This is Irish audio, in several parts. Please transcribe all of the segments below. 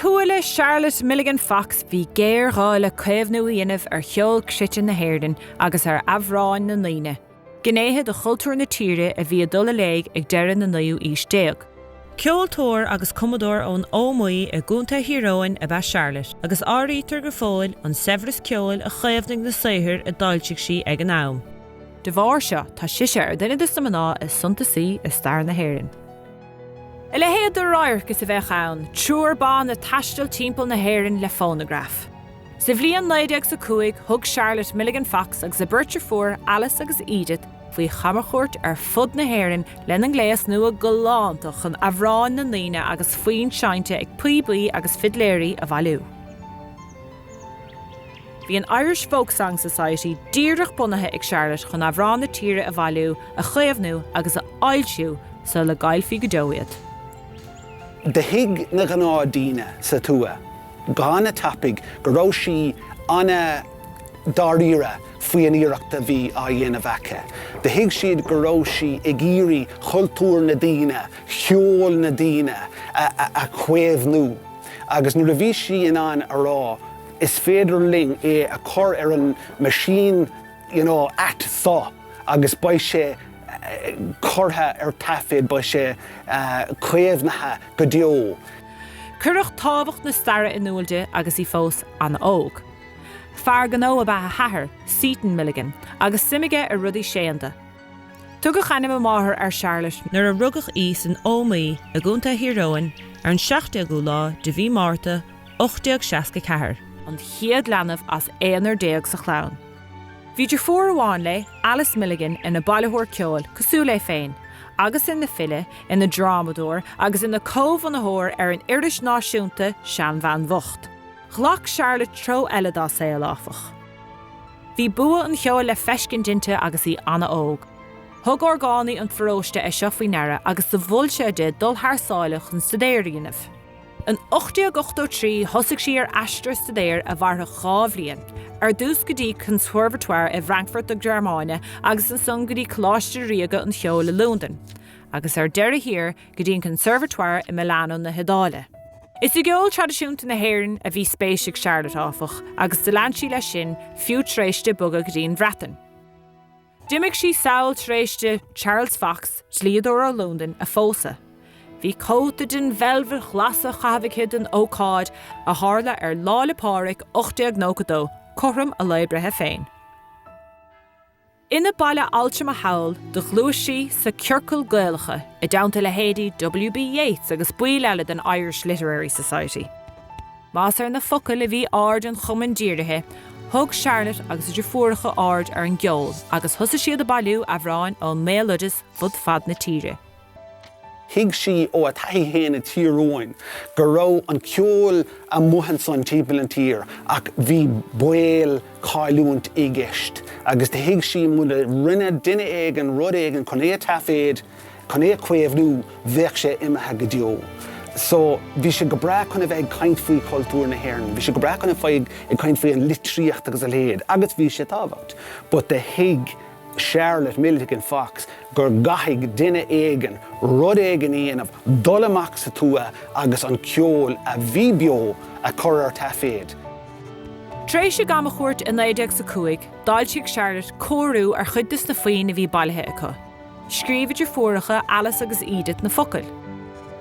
shúile Charlotte Milligan Fox bhí géarghá le caomhnú a dhéanamh ar cheol cruite na hÉireann agus ar amhráin na ndaoine, gnéithe de chultúr na tíre a bhí ag dul i léig ag deireadh na naoú aois déag. Ceoltóir agus cumadóir ón Ómaigh i gContae Thír Eoghain ab ea Charlotte agus áirítear go fóill an saibhreas ceoil a chaomhnaigh na saothair a d'fhoilsigh sí ag an am. De bharr seo, tá sise ar duine de na mná is suntasaí i stair na hÉireann. A leithéid de radharc is a bheadh ann, triúr ban ag taisteal timpeall na hÉireann le fónagraf. Sa bhliain 1905, thug Charlotte Milligan Fox agus a beirt deirfiúr, Alice agus Edith, faoi chamchuairt ar fud na hÉireann lena ngléas nua galánta chun amhráin na ndaoine agus foinn seinnte ag píobaí agus fidléirí a bhailiú. Bhí an Irish Folk Song Society díreach bunaithe ag Charlotte chun amhráin na tíre a bhailiú, a chaomhnú agus a fhoilsiú sula gcaillfí go deo iad. Do thuig na gnáthdaoine sa tuath go hana-tapaidh go raibh sí ana-dáiríre faoi an iarracht a bhí á dhéanamh aice. Do thuig siad go raibh sí ag iarraidh chultúr na daoine, cheol na daoine a chaomhnú agus nuair a bhí sí in ann a rá Is féidir linn é a chur ar an machine you know ait so agus beidh sé curtha ar taifead, beidh sé caomhnaithe go deo. Cuireadh tábhacht na staire in iúl di agus í fós an-óg. Fear gnó ab ea a hathair, Seaton Milligan, agus suim aige i rudaí séanda. Tugadh ainm a máthar ar Charlotte nuair a rugadh í san Ómaigh i gContae Thír Eoghain ar an 17ú lá de mhí Márta 1864. an chéad leanbh as aonar déag sa chlann. Bhí deirfiúr amháin léi, Alice Milligan, ina bailitheoir ceoil, cosúil léi féin, agus ina file, ina drámadóir agus ina comhbhunaitheoir ar an iris náisiúnta Seanbhean Bhocht. Ghlac Charlotte treo eile dá saol, áfach. Bhí bua an cheoil le feiscint inti agus í an-óg. Thug orgánaí an pharóiste é seo faoi ndeara agus do mhol sé di dul thar sáile chun staidéar a dhéanamh. In 1883 thosaigh sí ar aistear staidéir a mhairfeadh 2 bhliain, ar dtús go dtí Conservatoire i bhFrankfurt na Gearmáine agus ansan go dtí Coláiste Ríoga an Cheoil i Londain, agus ar deireadh thiar go dtí an Conservatoire i Milano na hIodáile. Is i gceol traidisiúnta na hÉireann a bhí spéis ag Charlotte, áfach, agus do lean sí leis sin fiú tar éis di bogadh go dtí an Bhreatain. D'imigh sí sall tar éis di Charles Fox, dlíodóir ó Londain, a phósadh. Bhí cóta den veilbhit ghlas á chaitheamh aici don ócáid, a tharla ar Lá 'le Pádraig 1892, cothrom a lae breithe féin. Ina baile altrama thall, do ghluais sí sa ciorcail Gaelacha, i dteannta leithéidí W. B. Yeats agus baill eile den Irish Literary Society. Más ar na focail a bhí aird an chumainn dírithe, thug Charlotte agus a deirfiúracha aird ar an gceol agus thosaigh siad ag bailiú amhráin ón mbéaloideas fud fad na tíre. Thuig sí ó a taithí féin i Tír Eoghain go raibh an ceol amuigh ansan timpeall an tír ach bhí baol cailliúint i gceist agus do thuig sí muna rinne duine éigin rud éigin chun é a taiféad, chun é a chaomhnú, bheadh sé imithe go deo. So bhí sé go breá chun a bheith ag caint faoi chultúr na hÉireann, bhí sé go breá chun a bheith ag caint faoi an litríocht agus a leithéid agus bhí sé tábhacht but do thuig Charlotte Milligan Fox go gcaithfidh duine éigin rud éigin a dhéanamh, dul amach sa tuath agus an ceol a bhí beo a chur ar taiféad. Tar éis a gcamchuairt i 1905, d'fhoilsigh Charlotte cóiriú ar chuid de na foinn a bhí bailithe acu. Scríobh a deirfiúracha Alice agus Edith na focail.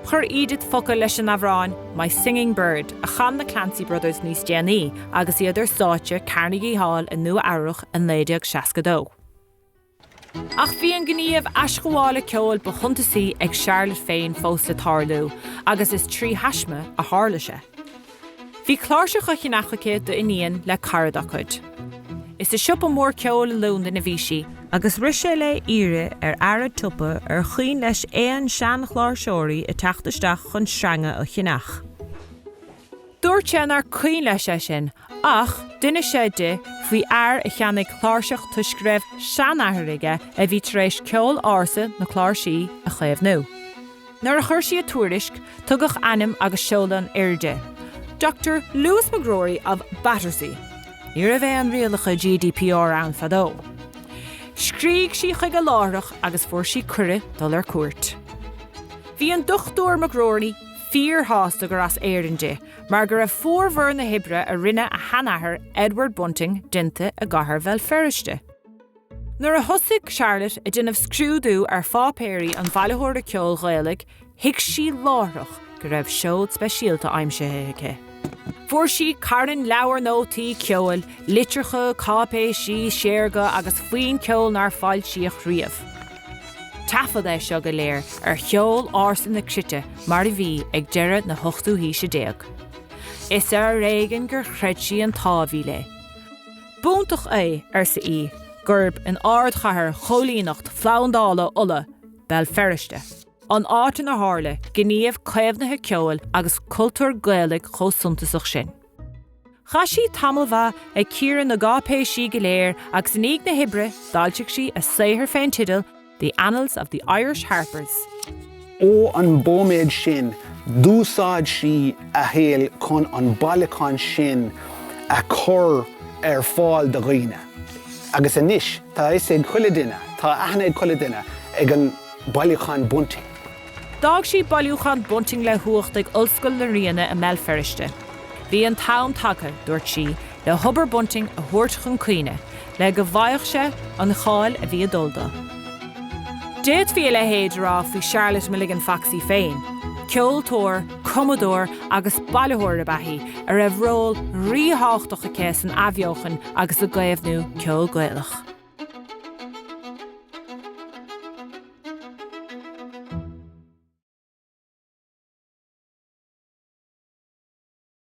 Chuir Edith focail leis an amhrán 'My Singing Bird' a chan na Clancy Brothers níos déanaí agus iad ar stáitse Carnegie Hall i Nua Eabhrach i 1962. Ach bhí an gníomh aisghabhála ceoil ba shuntasaí ag Charlotte féin fós le tarlú agus is trí thaisme a tharla sé. Bhí cláirseach á cheannach aici d'iníon le cara dá cuid. Is i siopa mór ceoil i Londain a bhí sí, agus rith sé léi iarraidh ar fhear an tsiopa ar chuimhin leis aon seanchláirseoirí ag teacht isteach chun sreanga a cheannach. Dúirt sé nár cuimhin leis é sin, ach d'inis sé di faoi fhear a cheannaigh cláirseach toisc go raibh seanathair aige a bhí tar éis ceol ársa na cláirsí a chaomhnú. Nuair a chuir sí a tuairisc, tugadh ainm agus seoladh an fhir di, Doctor Louis McGrory of Battersea. Ní raibh aon rialacha GDPR ann fadó. Scrígh sí chuige láithreach agus fuair sí cuireadh dul ar cuairt. Bhí an Dochtúir McGrory fíorshásta gur as Éirinn di. mar go raibh formhór na hoibre a rinne a sheanathair Edward Bunting déanta i gcathair Bhéal Feirste. Nuair a thosaigh Charlotte ag déanamh scrúdú ar pháipéirí an bhailitheora ceoil Ghaelaigh, thuig sí láithreach go raibh seod speisialta aimsithe aici. Fuair sí carn leabhar nótaí ceoil, litreacha, cáipéisí saorga agus foinn ceoil nár foilsíodh riamh. Taifead é seo go léir ar cheol ársa na cruite mar a bhí ag deireadh na hochtú haoise déag. Is ar éigean gur chreid sí an t-ádh a bhí léi. B'iontach é, arsa í, gurb in ardchathair choilíneacht phlandála Uladh, Béal Feirste, an áit inar tharla gníomh caomhnaithe ceoil agus cultúir Gaelaigh chomh suntasach sin. Chaith sí tamall mhaith ag cíoradh na gcáipéisí go léir agus i ndiaidh na hoibre d'fhoilsigh sí a saothar fén teideal The Annals of the Irish Harpers. Ó an bóiméad sin, d'úsáid sí a shaol chun an bailiúchán sin a chur ar fáil do dhaoine. Agus anois, tá a fhios ag chuile duine, tá aithne ag chuile duine ag an bailiúchán Bunting. D'fhág sí bailiúchán Bunting le huacht ag Ollscoil na Ríona i mBéal Feirste. Bhí an t-am tagtha, dúirt sí, le hobair Bunting a thabhairt chun cuimhne, le go bhfaigheadh sé an cháil a bhí ag dul dó. D'fhéadfaí a leithéid a rá faoi Charlotte Milligan Fox í féin. Ceoltóir, cumadóir agus bailitheoir ab ea í, a raibh ról ríthábhachtach aici san athbheochan agus i gcaomhnú ceol Gaelach.